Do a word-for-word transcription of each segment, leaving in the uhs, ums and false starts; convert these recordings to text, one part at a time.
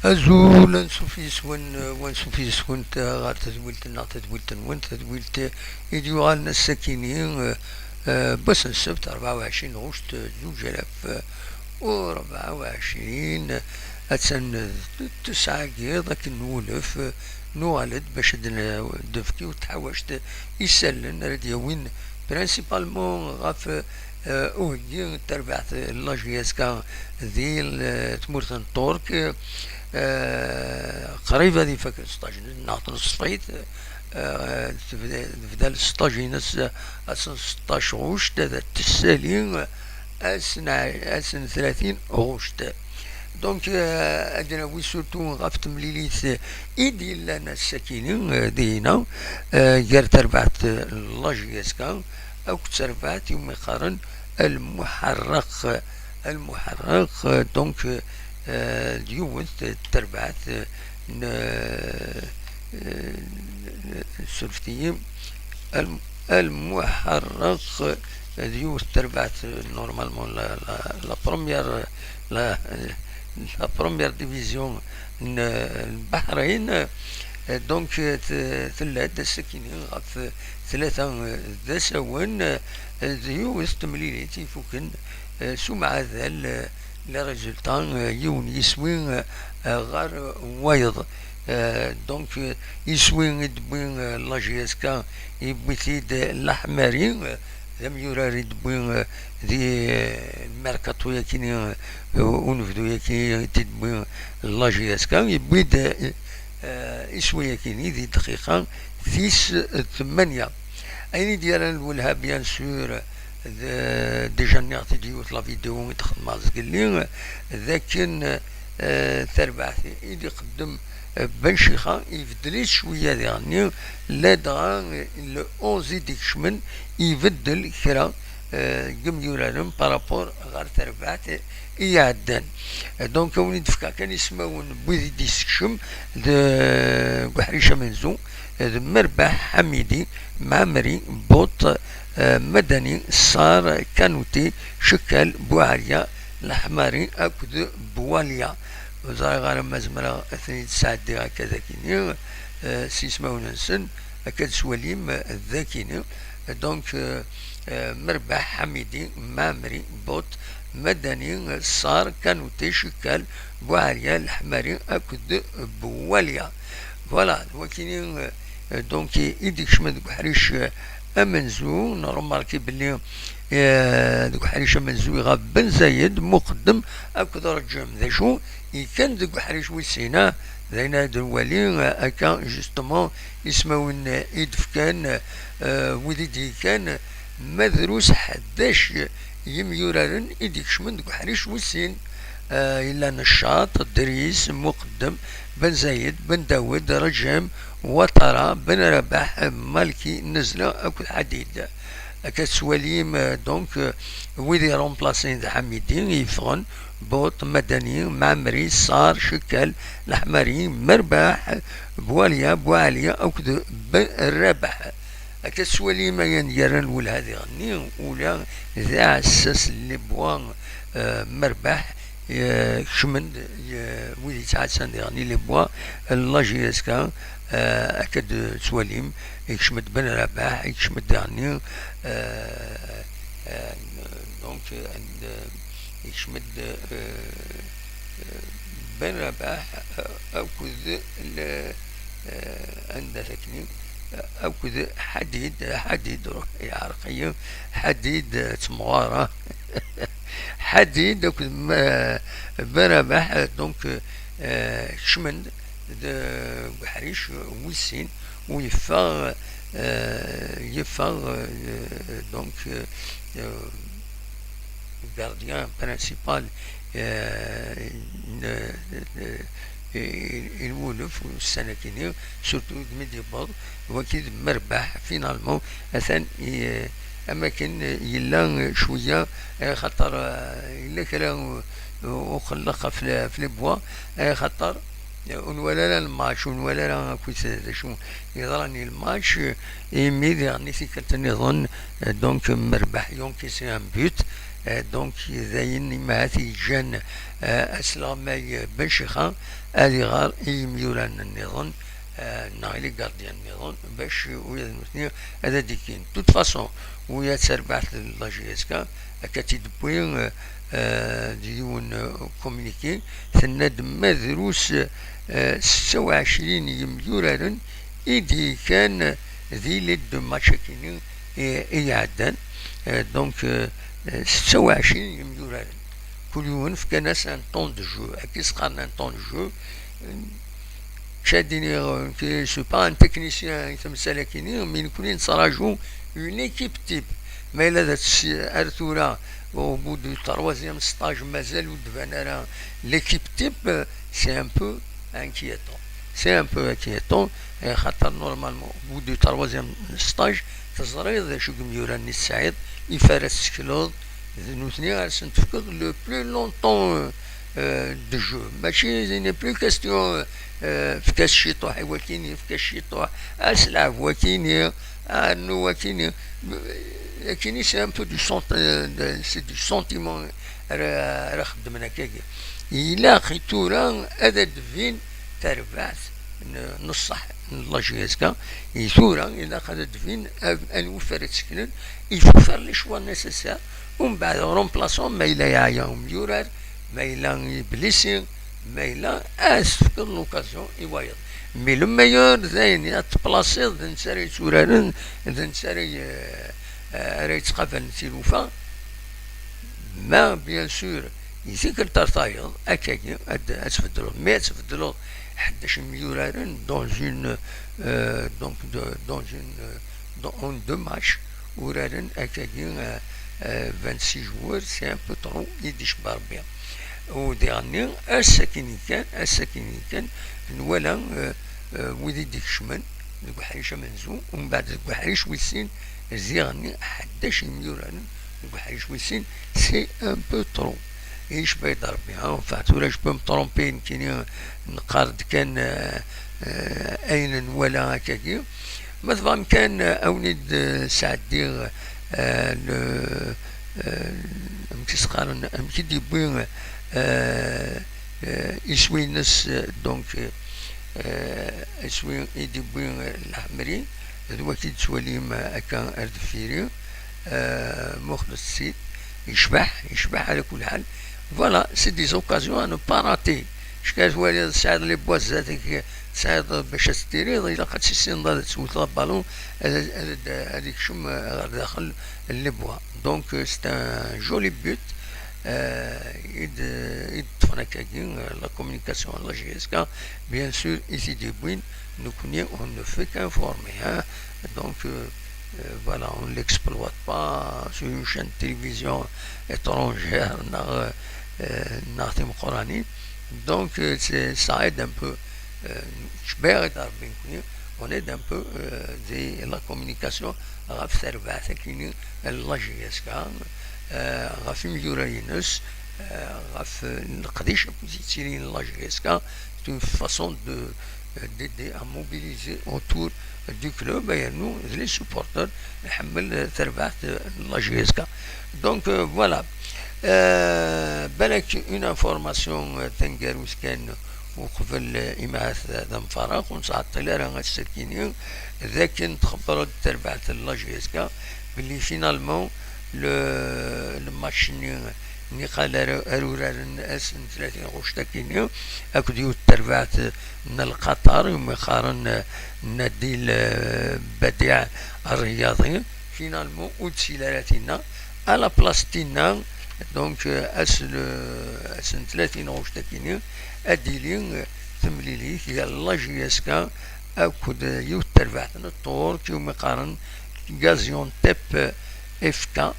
Azul, ansuf yes-wen, eh, wansuf yes-went, eh, ɣer tedwilt-nneɣ, tadwilt-nwen, tadwilt, eh, i d-yuɣalen ass-akini, eh, eh, n wass n ssebt, rebɛa u ɛecrin ɣuct, eh, zuǧ alaf, eh, u rebɛa u ɛecrin, eh, attan, eh, d ttesɛa n yiḍ akken nwulef, eh, nuɣal-d bac ad n-, d-nefk yiwet tḥawact, eh, isallen ara d-yawin principalement ɣef, eh, uheggi n terbaɛt n la J S K di, eh, tmurt n Ṭṭurk, eh, qrib ad ifak sṭaj neɣ tneṣfit, eh, tebda, tebda sṭaj-ines ass n seṭṭac ɣuct, ad tessali ass n, ass n tlatin ɣuct. Donc, eh, ad nawi surtout ɣef temlilit i d-yellan ass-akini, eh, dihina, eh, gar terbaɛt n la J S K akked terbaɛt iwumi qqaren Lmuḥerreq. Lmuḥerreq, eh, donc, eh, d yiwet n terbaɛt, eh, n, eh, surfet-iyi, Al-, Lmuḥerreq, eh, d yiwet n terbaɛt, eh, normalement la, la, la première, la, la première division n, n Bahreïn. Eh, donc, eh, t-, tella-d ass-akini ɣef tlata, eh, d asawen, eh, d yiwet n temlilit ifuken, eh, s umɛadal, eh, les résultats, eh, yiwen yiswi, eh, ɣer wayeḍ. Eh, donc, eh, iswi i d-tewwi, eh, la J S K, yewwi-t-id, eh, Laḥmari, eh, d amyurar i d-tewwi, eh, di, eh, merkaṭu-yakini, eh, unebdu-yakini i d-tewwi la J S K, yewwi-d, eh, eh, iswi-yakini di dqiqa tis tmanya. Ayen i d-yerran lwelha, bien sûr, d, déjà nniɣ-t-id yiwet la vidéo i d-xedmeɣ zgelli, d akken, eh, tarbaɛt i d-iqeddem, eh, Ben Chixa, ibeddel-itt cwiya diɣenni, ladɣa, eh, le onze i d-ikecmen, ibeddel kra, eh, deg yimyuraren par rapport ɣer terbaɛt i iɛeddan. Donc, ad wen-id-fkeɣ kan ismawen n wid i d-yessekcem, d, deg uḥric amenzu, d Merbaḥ Ḥamidi, Mɛemri, Buṭ, eh, Madani, Ṣṣar, Kanuti, Cekkal, Buɛalya, Leḥmari akked Buwalya. Ur ẓriɣ ara ma zemreɣ ad ten-id-sɛeddiɣ akka d akini, eh, s yismawen-nsen, akka d-twalim, eh, d akini. Donc, eh, eh, Merbaḥ Ḥamidi, Mɛemri, Buṭ, Madani, Ṣṣar, Kanuti, Cekkal, Buɛalya, Leḥmari akked Buwalya. Voilà, d wakini, eh, donc, i i d-ikecmen deg uḥric, eh, amenzu. Nrumarki belli, eh, deg uḥric amenzu iɣab Ben Zayed, Muqeddem akked Reǧem. D acu, ikkan deg uḥric wis sin, ah, d ayen ara d-nwali, eh, akka, justement, ismawen, eh, i d-fkan, eh, wid i d-yekkan, ma drus ḥdac yimyuraren i d-ikecmen deg uḥric wis sin. Eh, yella Neccaṭ, Dris, Muqeddem, Ben Zayed, Ben Dawed, Reǧem, Watara, Ben Rabaḥ, Malki, Nezla akked Ḥadid. Akka tettwalim, eh, donc, eh, wid iremplasin d Ḥamidi, yeffɣen, Buṭ, Madani, Mɛemri, Ṣṣar, Cekkal, Leḥmari, Merbaḥ, Buwalya, Buɛali akked Ben Rabaḥ. Akka tettwalim ayen yerran lwelha diɣenni, ula d aɛessas n les bois, eh, Merbaḥ, eh, kecmen-d, eh, wid yettɛassan diɣenni les bois, la J S K, eh, akka d-tettwalim, ikcem-d Ben Rabaḥ, ikcem-d diɣenni, eh, eh, donc, eh, ikcem-d, eh, eh, Ben Rabaḥ, eh, akked le-, eh, anda takni, eh, akked Ḥadid, Ḥadid, ruḥ, yeɛreq-iyi, Ḥadid, eh, ttemɣara. Ḥadid akked m-, Ben Rabaḥ, eh, donc, eh, kecmen-d deg uḥric wis sin, u yeffeɣ, eh, yeffeɣ, eh, donc, eh, gardien principal, eh, n, n, n, n wulef ussan-akini, surtout mi d-yewweḍ waki d Merbaḥ, finalement, atan, eh, am akken yella cwiya, eh, xaṭer, eh, yella kra u-, u-, uxelleq ɣef le-, ɣef les bois, eh, xaṭer ur nwala ara lmatch, ur nwala ara akk d acu yeḍran i lmatch, imi diɣen i tikkelt nniḍen, eh, donc, Merbaḥ yencaisse un but, Donc d ayen imahat yeǧǧan asleɣmay Ben Chixa ad iɣer i yimyuraren nniḍen neɣ i les gardiens nniḍen bac ula d nutni ad d-ikkin. De toute façon, wiya d tarbaɛt n la J S K, akka tt-id-tewwi d yiwen communiqué, tenna-d ma drus setta u ɛecrin yimyuraren i d-yekkan di les deux matchs-agi i iɛeddan. Donc setta u ɛecrin yimyuraren, kul yiwen fkan-as un temps de jeu, akka i s-qqaren un temps de jeu. Ččadini, c'est pas un technicien i temsal-agi-nni, mais nekkni nettraǧu une équipe type. Ma yella d at-, ar tura, au bout du troisième stage, mazal ur d-tban ara l'équipe type, c'est un peu inquiétant. C'est un peu inquiétant, eh, xaṭer normalement au bout du troisième stage teẓriḍ d acu i yimyura-nni tesɛiḍ, ifa ara tessekleḍ, d nutni ara sen-tefkeḍ le plus longtemps de jeu. Mačči, il n'est plus question, euh, fek-as ciṭuḥ i wakini, fek-as ciṭuḥ, as lɛeb wakini, rnu wakini. Akini, c'est un peu du sent-, euh, de- c'est du sentiment ara ara xeddmen akkagi. Ilaq i tura ad d-tbin tarbaɛt n n ṣṣeḥ n la J S K. I tura ilaq ad d-tbin anwa ufar ad seknen, il faut faire les choix nécessaires. Umbeɛd remplaçant ma yella yeɛya umyurar, ma yella yeblisi, ma yella ad s-tefkeḍ l'occasion i wayeḍ. Mais le meilleur d ayen ad tplasiḍ d netta ara yetturaren, d netta ara y- ara yettqabalen tilufa. Ma bien sûr i tikkelt ar tayeḍ akkagi ad ad tbeddleḍ, mi ad tbeddleḍ ḥdac imyuraren dans une, euh, donc de- dans une, euh, dans- en deux matchs, uraren akkagi, euh, euh, vingt-six joueurs, c'est un peu trop, i d-icebba Rebbi. U diɣenni ass-akini kan, ass-akini kan nwala, euh, euh, wid i d-ikecmen deg uḥric amenzu, umbeɛd deg uḥric wis sin, ziɣenni ḥdac imyuraren deg uḥric wis sin, c'est un peu trop. Icebba-yi-d Rebbi, hein. Enfin, tura, je peux me tromper, nekkini neqqar-d kan, euh, euh, ayen nwala akkagi. Ma tebɣam kan, euh, ad wen-id-sɛeddiɣ, euh, le, euh, amek i s-qqaren, amek i d-yewwi, euh, euh, iswi-ines, euh, donc, euh, iswi i d-yewwi, euh, Lḥemri, d waki d-tettwalim, euh, akka ar deffir-i, euh, muqlet-t-id, yecbeḥ, yecbeḥ ala kul ḥal. Voilà, c'est des occasions à ne pas rater. Ckan twaliḍ tesɛiḍ les bois zdat-k, tesɛiḍ bac ad tiriḍ, ilaq ad tissineḍ ad twteḍ abalun, ad, ad, ad ikcem, euh, ɣer daxel les bois. Donc, euh, c'est un joli but, euh, i d- i d-ṭṭfen akkagi, euh, la communication n la J S K, bien sûr, i t-id-yewwin, nekkni, on ne fait qu'informer, hein. Donc, euh, euh, voilà, on l'exploite pas sur une chaîne de télévision étrangère, neɣ, euh, neɣ timeqqranin. Donc, euh, c'est- ça aide un peu, euh, icebba-yaɣ-id Rebbi nekkni, on aide un peu, euh, di la communication ɣef terbaɛt-agi-nni n la J S K, euh, ɣef imyura-ines, euh, ɣef, euh, leqdic akked yettilin n la J S K, c'est une façon de, euh, d'aider à mobiliser autour du club, yernu d les supporters nḥemmel, euh, terbaɛt, euh, n la J S K. Donc, euh, voilà. Euh, balak une information, euh, taneggarut kan uqbel, euh, imahat d amfaraq, ur nettɛeṭṭil ara ass-agi-nni, d akken txebber-d terbaɛt n la J S K belli finalement le, le match-nni niqal ar, ar uraren ass n tlatin ɣuct akini, akked yiwet terbaɛt n Lqatar, umi qqaren, eh, Nadil, eh, Badiɛ Rriyadi, finalement, ur d-tili ara tinna. À la place tinna, donc, eh, ass n, ass n tlatin ɣuct akini, ad d-tili, eh, temlilit gar la J S K akked yiwet terbaɛt n Ṭṭurk, umi qqaren Gaziantep F K,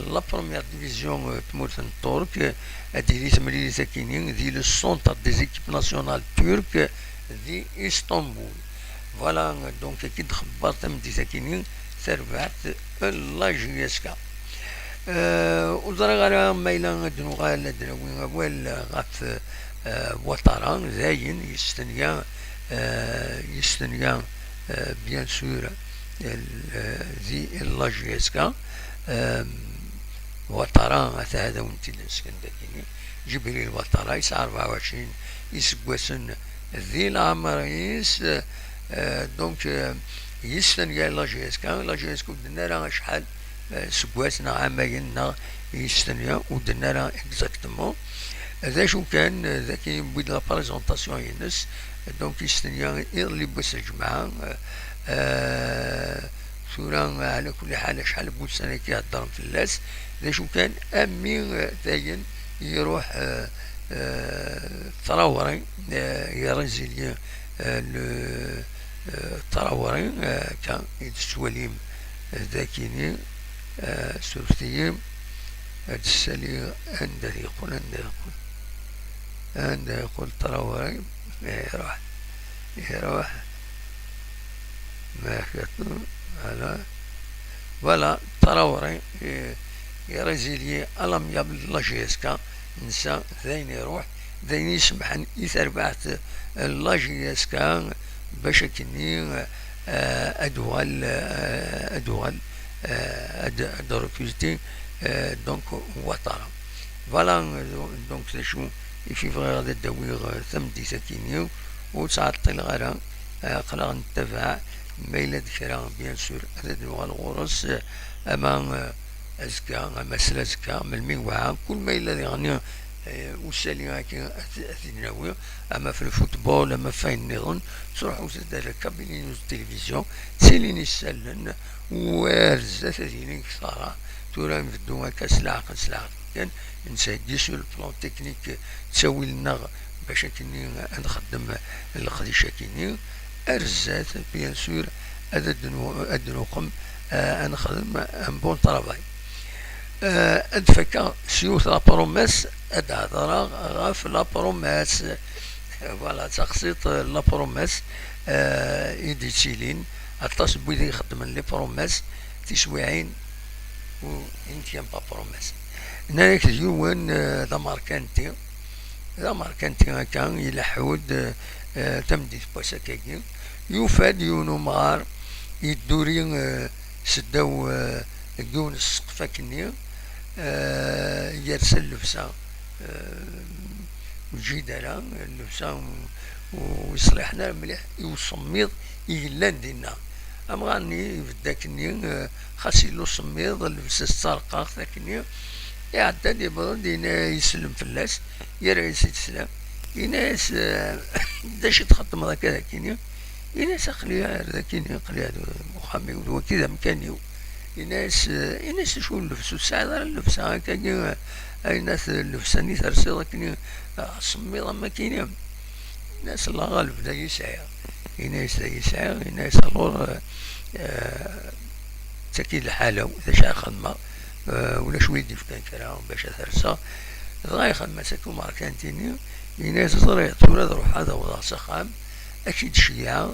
la première division, eh, tmurt n Ṭṭurk, eh, ad d-tili temlilit akini di le centre des équipes nationales turques di Istanbul. Voilà, donc, akka i d-txebber tameddit akini, tarbaɛt n la J S K. Eh, ur ẓriɣ ara ma yella ad d-nuɣal ad d-nawi awal ɣef, eh, Ouattara, dayen, yestenya, eh, yestenya, eh, bien sûr, eh, di la J S K. Eh, Watara, ata ad awen-t-id-nesken dagini. Ǧibril Watara yesɛa rebɛa u ɛecrin iseggasen di leɛmer-is, eh, donc, eh, yestenya la J S K. La J S K ur d-tenni ara acḥal, eh, seggas neɣ amayen neɣ yestenya, ur d-tenni ara exactement. D acu kan, eh, dagi yewwi-d la présentation-ines, donc yestenya iḍelli n wass n lǧemɛa, eh, eh, tura, ɛla kulli ḥal, acḥal n wussan akka i heddren fell-as. D acu kan, ami, eh, dayen iruḥ, eh, eh, Traoré, eh, irrésilie, eh, le, eh, Traoré, eh, akka i d-tettwalim, eh, dakini, eh, surfet-iyi, ad d-ssaliɣ anda yeqqel, anda yeqqel, anda yeqqel Traoré, eh, iruḥ, iruḥ. Voilà, Traoré, eh, irrésilie à l'amiable de la J S K, nsa d ayen iruḥ, d ayen isemḥen i terbaɛt, eh, la J S K, bac akkenni, eh, ad uɣal, eh, ad uɣal, eh, ad, ad recruter, eh, donc, Ouattara. Voilà, euh, donc, d acu i fi bɣiɣ ad d-awiɣ, eh, tameddit-akini, ur ttɛeṭṭileɣ ara, eh, aql-aɣ nettabaɛ, ma yella d kra, bien sûr, ad d-nuɣal ɣur-s, eh, ama, eh, azekka, ama s lazekka, melmi iwɛa, kul ma yella diɣen, eh, usali-agi ad, ad t-id-nawi, ama f lfutbol, ama f wayen nniḍen, ttruḥut-d ar Kabylie News Télévision, ttilin isallen, u ar zdat ad yili deg tara, tura nbeddu akka s leɛqel, s leɛqel kan, nettheggi sur le plan technique ttawil-nneɣ bac akkenni ad nxeddem leqdic-akini. Ar zdat, bien sûr, ad d-nu-, ad d-nuqem, eh, ad nexdem un bon travail. Eh, ad d-fakkeɣ s yiwet la promesse, ad d-hedreɣ ɣef la promesse. Voilà, d taqsiṭ, eh, la promesse, eh, i d-yettilin. Aṭas n wid i ixeddmen les promesses tiswiɛin, ou il ne tient pas promesse. Nnan-ak d yiwen, eh, d amerkanti, d amerkanti akka, ileḥḥu-d, eh, tameddit n wass akkagi, yufa-d yiwen umɣar yedduri, eh, seddaw, eh, deg yiwen n ssqef akkenni, eh, yersa llebsa, eh, ur ǧid ara, llebsa ur, ur yeṣliḥen ara mliḥ i usemmiḍ i yellan dinna. Amɣar-nni ibedd akkenni, eh, xas yella usemmiḍ, llebsa-s d tarqaɣt akkenni, iɛedda-d, yewweḍ-d, yenna-, isellem fell-as, yerra-yas-id sslam, yenna-yas, eh, d acu i txeddmeḍ akka d akkenni? Yenna-yas, aql-i ar d akkenni, aql-i ar uxxam-iw, d waki d amkan-iw. Yenna-yas, eh, yenna-yas, acu n llebsa, ur tesɛiḍ ara llebsa akkagi, eh, ayen at llebsa-nni tersiḍ akkenni, eh, asemmiḍ am akkenni? Yenna-yas, Allah ɣaleb, d aya i sɛiɣ. Yenna-yas, d aya i sɛiɣ. Yenna-yas, alors, eh, eh, d taki d lḥala-w, d acu ara xedmeɣ? Eh, ulac wi d-yefkan kra bac ad t-rseɣ. Dɣa ixdem-as akka umerkanti-nni, yenna-yas, ẓriɣ, tura ad ruḥeɣ ad awḍeɣ s axxam, ad k-id-ceyyɛeɣ,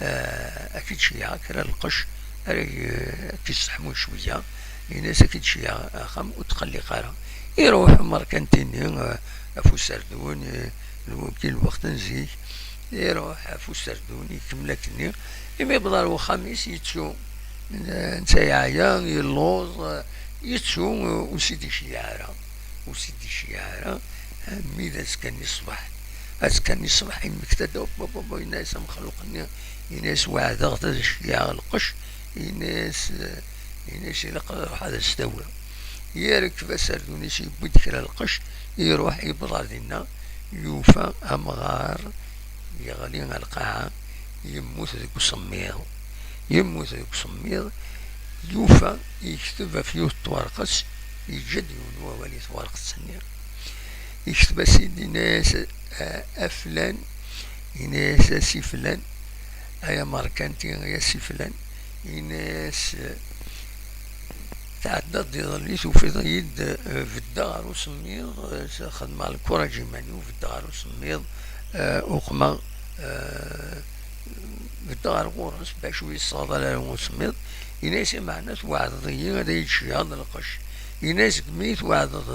eh, ad k-id-ceyyɛeɣ kra n lqecc, ara k-, ad k-yesseḥmun cwiya. Yenna-yas, ad k-id-ceyyɛeɣ axxam, ur tqelliq ara. Iruḥ umerkanti-nni, eh, ɣef userdun, eh, lw-, ki lweqt n zik, iruḥ ɣef userdun, ikemmel akkenni. Imi yewweḍ ar wexxam-is, yettu. N-, netta yeɛya, yelluẓ, yettu, ur s-id-iceyyeɛ ara. Ur s-id-iceyyeɛ ara. Armi d azekka-nni ṣṣbeḥ. Azekka-nni ṣṣbeḥ, yemmekta-d, hop, hop, hop, yenna-yas amexluq-nni, yenna-yas, weɛdeɣ-t ad ceyyɛeɣ lqecc, yenna-yas, yenna-yas, ilaq ad ruḥeɣ ad as-t-awiɣ. Yerkeb aserdun-is, yewwi-d kra lqecc, iruḥ, yewweḍ ɣer dinna, yufa amɣar yeɣli ɣer lqaɛa, yemmut deg usemmiḍ. Yemmut deg usemmiḍ, yufa, yekteb ɣef yiwet n twerqet, yeǧǧa-d yiwen n wawal i twerqet-nni. Yekteb-as-id, yenna-yas, a, a flan, yenna-yas, a si flan, ay amerkanti, ay a si flan, yenna-yas, tɛeddaḍ-d iḍelli, tufiḍ-iyi-d, eh, beddeɣ ɣer usemmiḍ, eh, xedmeɣ lkuraǧ iman-iw, beddeɣ ɣer usemmiḍ, eh, uqmeɣ, eh, beddeɣ ɣer ɣur-s, bac ur yi-yessaḍal ara usemmiḍ. Yenna-yas, meɛna tweɛdeḍ-iyi ad iyi-d-tceyyɛeḍ lqecc. Yenna-yas, deg mi tweɛdeḍ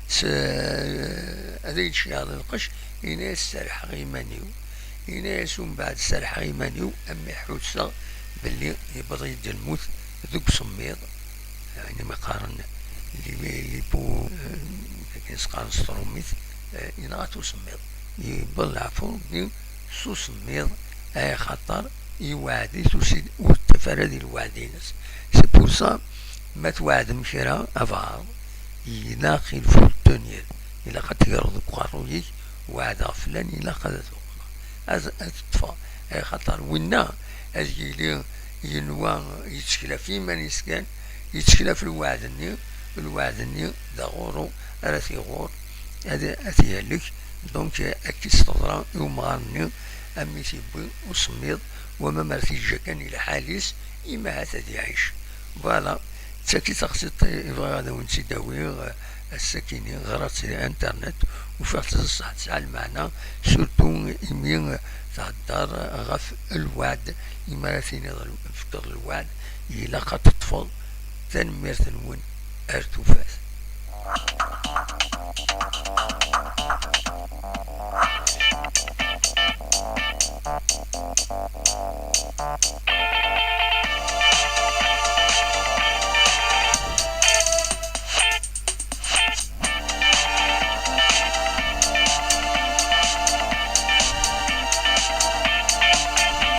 s, eh, ad iyi-d-tceyyɛeḍ lqecc, yenna-yas, serrḥeɣ iman-iw. Yenna-yas, umbeɛd serrḥeɣ iman-iw, armi ḥusseɣ belli yewweḍ-iyi-d lmut deg usemmiḍ, ayen i mi qqaren Lipo, akken s-qqaren s trumit, yenɣa-t usemmiḍ. Yewweḍ leɛfu Rebbi s usemmiḍ, axaṭer iweɛɛed-it, ur s-, ur yettaf ara di lweɛd-ines. C'est pour ça, ma tweɛdem kra, abeɛḍ, ilaq il faut le tenir. Ilaq ad tegreḍ deg uqerruy-ik, weɛdeɣ flan, ilaq ad t-uɣeɣ, ad, ad t-ṭṭfeɣ. Axaṭer winna ad yili yenwa yettkel ɣef yiman-is kan, yettkel ɣef lweɛd-nni, lweɛd-nni d aɣuru ara t-iɣur, ad, ad t-ihlek. Donc, akka i s-teḍra i umɣar-nni, am mi t-yewwi usemmiḍ, wama mer t-yeǧǧa kan i lḥal-is, imi ahat ad iɛic. Voilà, d tagi taqsiṭ i bɣiɣ ad awen-tt-id-awiɣ, eh, ass-akini ɣriɣ-tt di internet, ufiɣ-tt d ṣṣeḥ, tesɛa lmeɛna, surtout imi, eh, thedder ɣef lweɛd, imi ara tiniḍ l-, tefkeḍ lweɛd, ilaq ad teṭṭfeḍ. Tanemmirt-nwen, ar tufat.